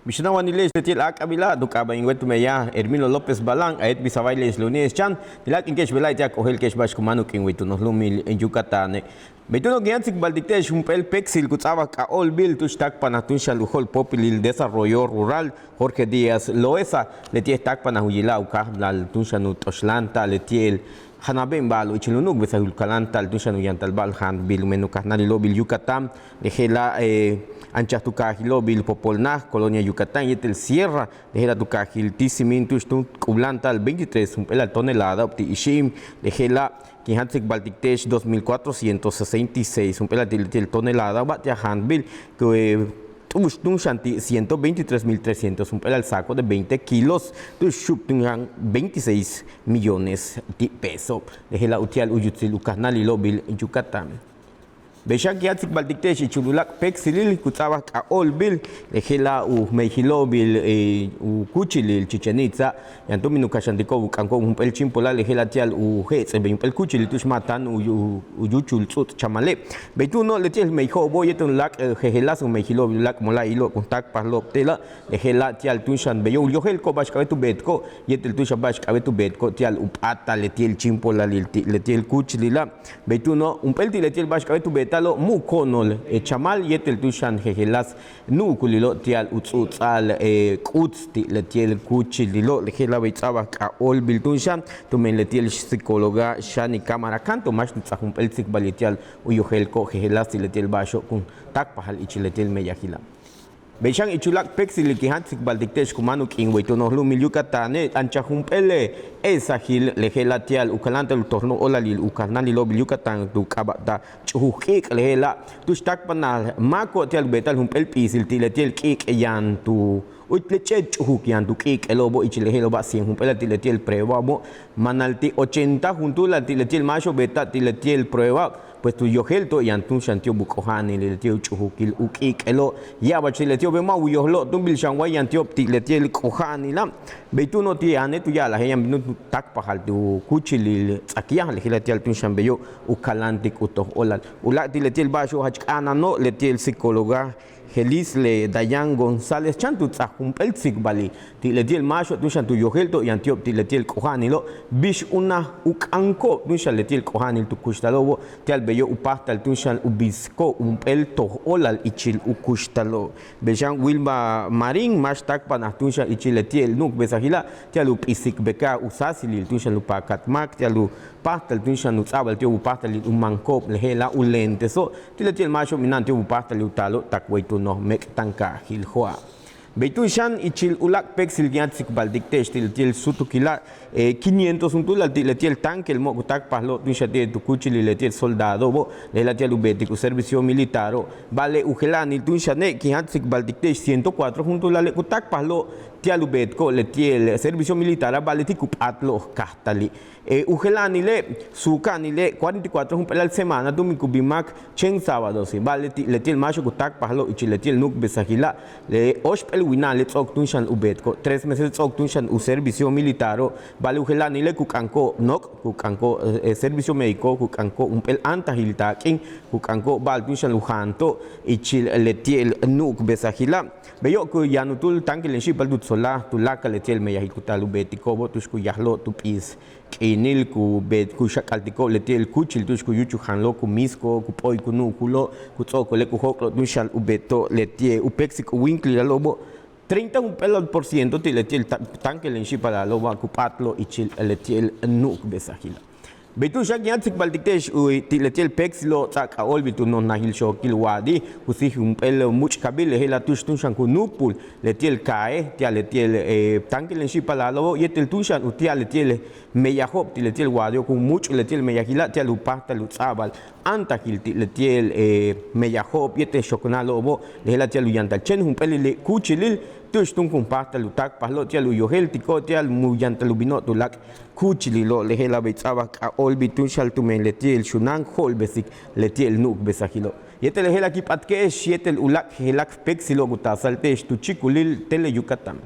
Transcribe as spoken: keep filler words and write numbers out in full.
Mix u na'wanile'ex leti'e' áak'abila' tu k'aaba' in wéet u meyaj Herminio López Balán, a yéet bisa' báayli'ex lu'une' xan ti' láak'inke'ex bejla'e' ti' a k'ojéelke'ex ba'ax ku máan u k'iin wey tu noj lu'umil Yucatane'. Bey túuno' kin jach tsikbaltik te'ex jump'éel péeksil ku ts'a'abal k'ajóolbil tu'ux táakpanaj túun xan u jo'olpóopilil desarrollo rural Jorge Díaz Loesa, leti'e' táakpanaj u yila'al u kajnáal túun xan u t'oxláanta'al leti'e' jana'aben ba'alo' ichil u nu'ukbesajil u kaláanta'al túun xan u yantal ba'al jaantbil u men u kajnáalilo'obil Yucatán, le je'ela' anchaj tu kaajilo'obil Popol Naj, Colonia Yucatán yéetel Sierra, le je'ela' tu kaajil Tizimín tu'ux túun k'ubláanta'al veintitrés jump'éelal toneladao'ob ti' ixi'im, le je'ela' kin jach tsikbaltik te'ex dos mil cuatrocientos sesenta y seis jump'éelal ti' leti'e' toneladao'oba' ti' a jaantbil tu'ux túun xan ti' ciento veintitrés mil trescientos jump'éelal saco de veinte kilos tu'ux xu'up túun xan veintiséis millones ti' peso, le je'ela' uti'al u yutsil u kajnáalilo'obil Yucatán. Bey xan kin jach tsikbaltik te'ex ichil u láak' péeksilil ku ts'a'abal k'ajóolbil, le je'ela' u meyjilo'obil u kúuchilil Chichén Itzá, yaan túun bin u kaxantiko'ob u k'amko'ob jump'éel chíimpolal, le je'ela' ti'al u je'ets'el bey jump'éel kúuchilil tu'ux ma' táan u yúuchul ts'uts' chamale'. Bey túuno' leti'e' meyjo'obo' yéetel u láak' jejeláas u meyjilo'ob u láak' mola'ayilo'ob kun táakpajlo'ob te'ela', le je'ela' ti'al túun xan beyo' u yojéeltiko'ob ba'ax k'a'abéet u beetiko'ob yéetel túun xan ba'ax k'a'abéet u beetiko'ob ti'al u p'áatal leti'e' chíimpolalil ti' leti'e' kúuchilila'. Bey túuno' jump'éel ti' leti'e' ba'ax k'a'abéet u beeta'alo' mu' ko'onol chamal yéetel túun xan jejeláas nu'ukulilo' ti'al u ts'u'uts'a'al k'uuts ti' leti'e' kúuchililo', le je'ela' bey ts'a'abal k'ajóolbil túun xan tumen leti'e' psicóloga Xani Cámara Canto máax tu ts'aj jump'éel tsikbalil ti'al u yojéeltiko'ob jejeláas ti' leti'e' ba'axo'ob kun táakpajal ichil leti'e' meyajila'. Bey xan ichil u láak' péeksilil kin jach tsikbaltik te'ex ku máan u k'iin wey tu noj lu'umil Yucatane' anchaj jump'éel e'esajil le je'ela' ti'al u kaláanta'al u toj noj óolalil u kajnáalilo'obil Yucatán tu k'aaba'taj Ch'ujuk K'iik', le je'ela' tu'ux táakpanal máako'ob ti'al u beeta'al jump'éel p'iisil ti' leti'e' k'iik' yaan tu u le ch'éet ch'ujuk yaan tu k'iik'elo'obo' ichil le je'elo'oba' cien jump'éelal ti' leti'e' pruebao'obo', manal ti' ochenta juntúulal ti' leti'e' máaxo'ob beeta'al ti' leti'e' pruebao'ob, pues tu yojéelto'ob yaan túun xan ti'ob u k'oja'anil leti'e' u ch'ujukil u k'iik'elo', ya'abach ti' leti'obe' ma' u yojlo'ob túun, bix xan way yaan ti'ob ti' leti'e' k'oja'anila'. Bey túuno' ti' yaan tu ya'alaje' yaan bin u táakpajal ti' u kúuchilil Tz'akyaj, le je'ela' ti'al túun xan beyo' u kaláantik u toj óolal. U láak' ti' leti'e' ba'axo'ob jach k'a'ana'ano' leti'e' psicóloga Gelisle Dayan González chan tu ts'aj jump'éel tsikbalil ti' leti'e' máaxo'ob túun xan tu yojéelto'ob yaan ti'ob ti' leti'e' k'oja'anilo'ob, bix unaj u k'amko'ob túun xan leti'e' k'oja'anil tu kuxtalo'obo', ti'al beyo' u páajtal túun xan u bisiko'ob jump'éel toj óolal ichil u kuxtalo'ob. Bey xan Wilma Marín máax táakpanaj túun xan ichil leti'e' nu'ukbesajila' ti'al u p'iisik beeta'al u sáasilil túun xan u paakat máak, ti'al u páajtal túun xan u ts'a'abal ti'ob u páajtalil u manko'ob, le je'ela' u lenteso'ob ti' leti'e' máaxo'ob mina'an ti'ob u páajtalil u taalo'ob tak wey tu noj méek' táan kaajil Jo'a. Bey túun xan ichil u láak' péeksil kin jach tsikbaltik te'ex ti' leti'e' súutukila', quinientos juntúulal ti' leti'e' táankel mo'ob ku táakpajlo'ob túun xan ti'e' tu kúuchilil leti'e' soldado'obo', le je'ela' ti'al u beetik u servicio militaro', ba'ale' u jela'anil túun xane' kin jach tsikbaltik te'ex ciento cuatro juntúulale' ku táakpajlo'ob ti'al u beetiko'ob leti'e' servicio militara', ba'ale' ti' ku p'áatlo'ob kajtali'. U jela'anile' suuka'anile' cuarenta y cuatro jump'éelal semana túun bin ku bin máak chéen sábadosi', ba'ale' ti' leti'e' máaxo'ob ku táakpajlo'ob ichil leti'e' nu'ukbesajila', le óoxp'éel winale' ts'o'ok túun xan u beetiko'ob, tres meses ts'o'ok túun xan u servicio militaro', ba'ale' u jela'anile' ku k'amko'ob nook', ku k'amko'ob servicio médico, ku k'amko'ob jump'éel áantajil taak'in, ku k'amko'ob ba'al túun xan u jaanto'ob ichil leti'e' nu'ukbesajila'. Beyo' ku yaan juntúul táankelem xi'ipal tu tsolaj tuláakal leti'e' meyajil ku taal u beetiko'obo' tu'ux ku yajlo'ob tu p'iis k'iinil ku beet ku xak'altiko'ob leti'e' kúuchil tu'ux ku yúuchul jaanlo'ob, ku míisiko'ob, ku p'o'ik u nu'ukulo'ob, ku ts'o'okole' ku jóok'lo'ob túun xan u beeto'ob leti'e' u péeksik u wíinklilalo'obo'. Treinta jump'éelal por ciento ti' leti'e' táankelem xi'ipalalo'oba' ku p'áatlo'ob ichil leti'e' nu'ukbesajila'. Bey túun xan kin jach tsikbaltik te'ex ti' leti'e' péeksilo'ob ts'a'ab k'ajóolbil tu noj najil xookil wa'adi', ku síij jump'éel múuch'kabil, le je'ela' tu'ux túun xan ku núupul leti'e' kaaje' ti'al leti'e' táankelem xi'ipalalo'obo' yéetel túun xan uti'al leti'e' meyajo'ob ti' leti'e' wa'adi'ob ku múuch' leti'e' meyajila' ti'al u páajtal u ts'a'abal áantajil ti' leti'e' meyajo'ob yéetel xoknalo'obo', le je'ela' ti'al u yantal chéen jump'éelile' kúuchilil tu'ux túun kun páajtal u táakpajlo'ob ti'al u yojéeltiko'ob ti'al mu yantal u bino'ob tuláak' kúuchililo'ob, le je'ela' bey ts'a'abal k'ajóolbil túun xan tumen leti'e' xunáan jo'olbesik leti'e' nu'ukbesajilo'ob. Yéetel le je'ela' kin p'atke'ex yéetel u láak' jejeláak' péeksilo'ob ku taasal te'ex tu chíikulil Tele Yucatán.